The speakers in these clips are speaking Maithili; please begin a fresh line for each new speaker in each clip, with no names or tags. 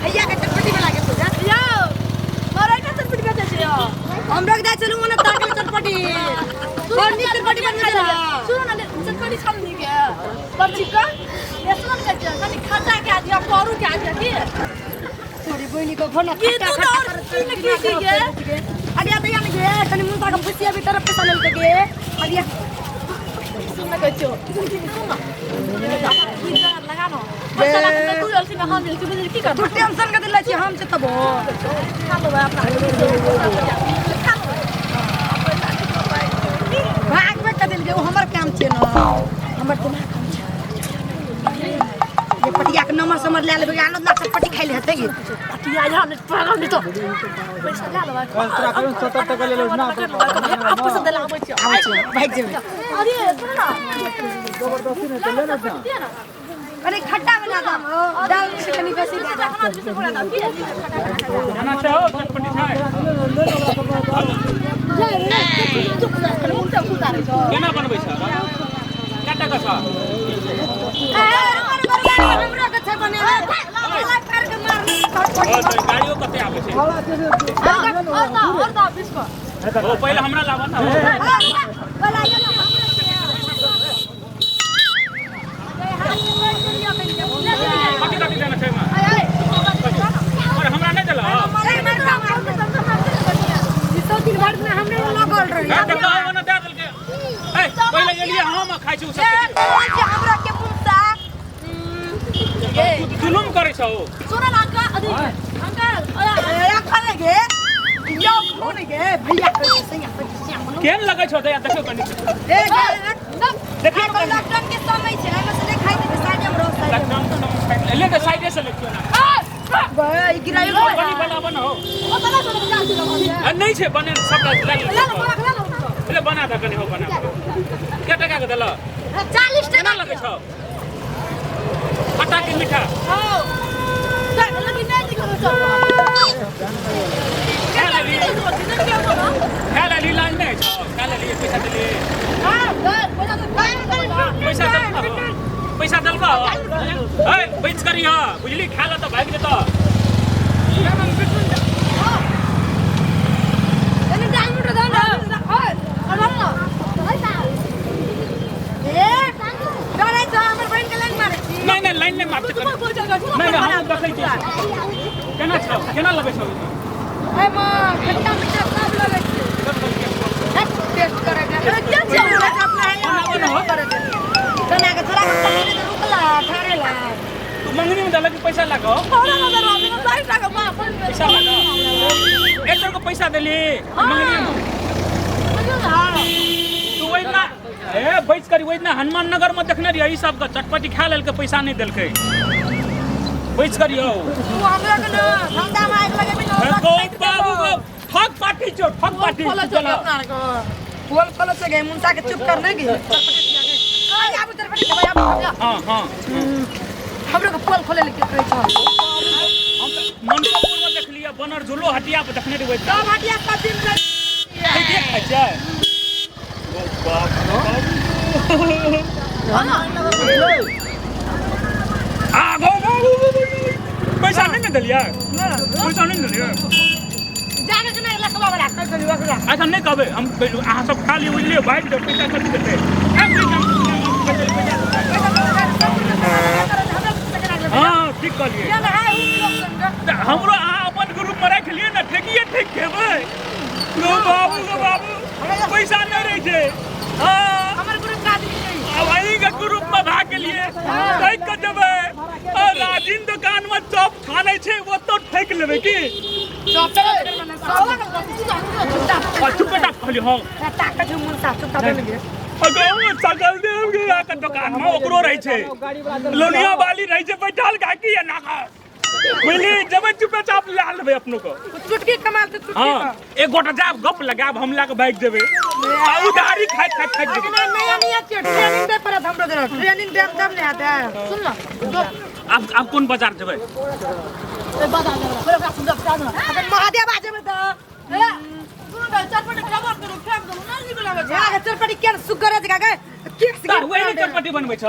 भैया के चटपटी बना के पूजा
यौ मरै ने चटपटी बेचै छै यौ
हम रख दे चलू मने ताकल चटपटी बड़ नीक चटपटी बनबै छै
सुन न चटपटी छम नी के पर चिकन ये सुन के छै कनी खट्टा के आदि करू के आदि की
तोरी बहिनी को घोना
की
खट्टा
तू
खट्टा
और
करत
की
दिमाग
की
खराब
गे?
कर देलकै। अरे दैया ने गे कनी मुंह के फुसिया भी तरफ पैसा लेलकै गे अरे
सुन न कहै छौ सुन न लगा न पैसा लगा तू जल्दी में हम जल्दी बुझली की
तू
करबो
टेंशन के दिला छी हम से तब
खा लेबै अपना खा लेबै
भागबे के दिल गे ओ हमर काम छै न हमर दिमाग काम छै ये पटिया के नंबर समर ले लेबै आनंद ना चटपटी खाइ ले हेतै गे
पटिया यहाँ नहीं पागल नहीं तो पैसा ले लेबै
तोरा कहियो 70 टका ले लेबै ना
आप पैसा देला आबै छियै
आबै छै भागि जेबै
अरे सुन न
जबरदस्ती नहि तऽ ले ने जा
दिया ना
कनी खट्टा बना दाम हो दाल से कनी बेसी दे दाम।
खाना छै हो चटपटी छै केना बनबै छ कए टका छ
ए, हमर बर्बाद हमरो के छै बनेले लाइफ कर के मारने
ओ तो गाड़ियो कते आबै छै ओ पहिले हमरा लाबऽ ने कथी कथी देना छै एहिमे पर हमरा नहि देलह हँ तऽ कहब ने दए देलकै ए पहिले एलियै हम खाइ छी ओ सब जुलुम करै छौ केहन लगै छौ दया देखियौ कनि देखियौ कनि
लॉकडाउन के समय छै एहिमे से नहीं खाइ देबै साइडे में रहो साइडे
लॉकडाउन के समय साइड ले तऽ साइडे से लेतियौ ना
में ई गिराइयो
कनि बनाबऽ न हो आ, नहि छै बने सबटा ले ले ले बना दे कनि हो बना दे के टका के देलह
40
केना
टका
लगै छौ खट्टा की मीठा खा लेली खा लेली लाज नहि होइ छौ खा लेली पैसा देली पैसा देलकौ पैसा देलकौ है बैच करी हँ बुझली खा ले तऽ भागि जेतौ नहि नहि लाइन नहि मारतै नहि नहि हम देखै छियै केना छौ केना लगै छौ तू मंगनी में देलक कि पैसा लागो पैसा लागो एक सौ के पैसा देली मंगनी में तू ओहि दिना ए बैस करी ओहि दिना हनुमान नगर में देखने रहियै ई सबके चटपटी खा लेलकै पैसा नहि देलकै बैस करियौ गौ बाबू गौ ठग पार्टी छौ ठग पार्टी चलो
बोल खोलो से गए मुंसा के चुप करने की आबू चटपटी खेबै आबू
हाँ हाँ
हमरो के पोल खोले ले के कहै छौ
हम तऽ मनकापुर में देखलियै बनर झूलो हटिया पर देखने रहियै
सब हटिया सब दिन रह
खाइते खाइ छै ओ बाप रे आ गो गो पैसा नहि ने देलियै पैसा नहि ने देलियै अच्छा नहि कहबै हम अहाँ सब खा लिअ बुझलियै भागि जाउ पैसा कथी देतै हँ ठीक कहलियै तऽ हमरो अहाँ अपन ग्रुपमे राखि लिअ ने ठेकिए ठेक खेबै गो बाबू गो बाबू पैसा नहि रहै छै हँ
हमर ग्रुप के आदमी नहीं
आब अहीँके ग्रुपमे भाग गेलियै ठकि कऽ देबै आ राजीन दोकानमे चॉप छानै छै ओतऽ ठकि लेबै की आ चुप बेटा कहलियै हँ
ताकत है मुंसा चुप कर देंगे
गाँव सकल देव के आके दुकान में ओकरो रहै छै लोनिया वाली रहै छै बैठल काकी आ नाका बुझली जेबै चुपे चाप लए लेबै अपनो को
चुटकी कमाल से चुटकी
हाँ एक गोटा जाब गप लगाब हम लए के भागि जेबै आ उधारी खाइत खाइत खाइत जेबै
ना नया नया छै ट्रेनिंग दे पड़त हमरो के ट्रेनिंग देम तब ने आता है
सुन ना
आब आब कोन बाजार जेबै
ए बाजार जेबै ओकरा सुन
अगर महादेव आ जेबै तऽ
ए सुन ना चटपटी जबर करू फेंक देलू ना नीक लागै छै
आगे चटपटी केन सुगर जगह के केक से
तऽ वही ने चटपटी बनबै छ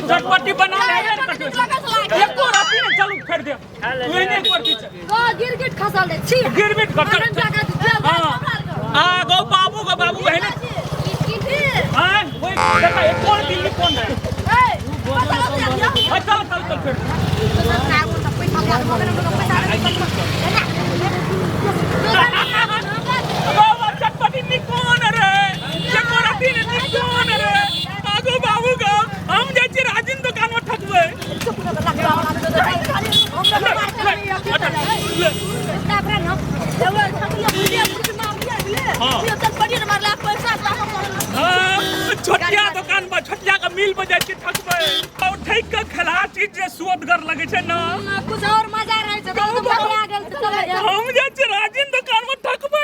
चटपटी बना ले
नीक लागै छै
एको रत्ती ने चलू फेर दे ओहने करती छै।
गो गिरगिट खसल दे छी।
गिरगिट खसल।
आनंद जागा जेल।
हाँ आ गौ बाबू, गौ बाबू एहने। हाँ, ओइ देखा एक कोन दिल्ली कोन है। हाँ, चल चल चल फेर। बाबा चटपटी निकोन रे, चटपटी निकोन रे। आगो बाबू गो, हम जाइ छी राजिन दुकान में ठकबै। हाँ, छोटिया दुकान पर छोटिया के मिल पर जाइ छी ठकबै। और ठकि के खेला चीज जे सुअदगर लगै छै ना,
कुछ और मजा रहे छै तो मजा आ गेल। चल।
हम जाइ छी राजिन दुकान में ठकबै।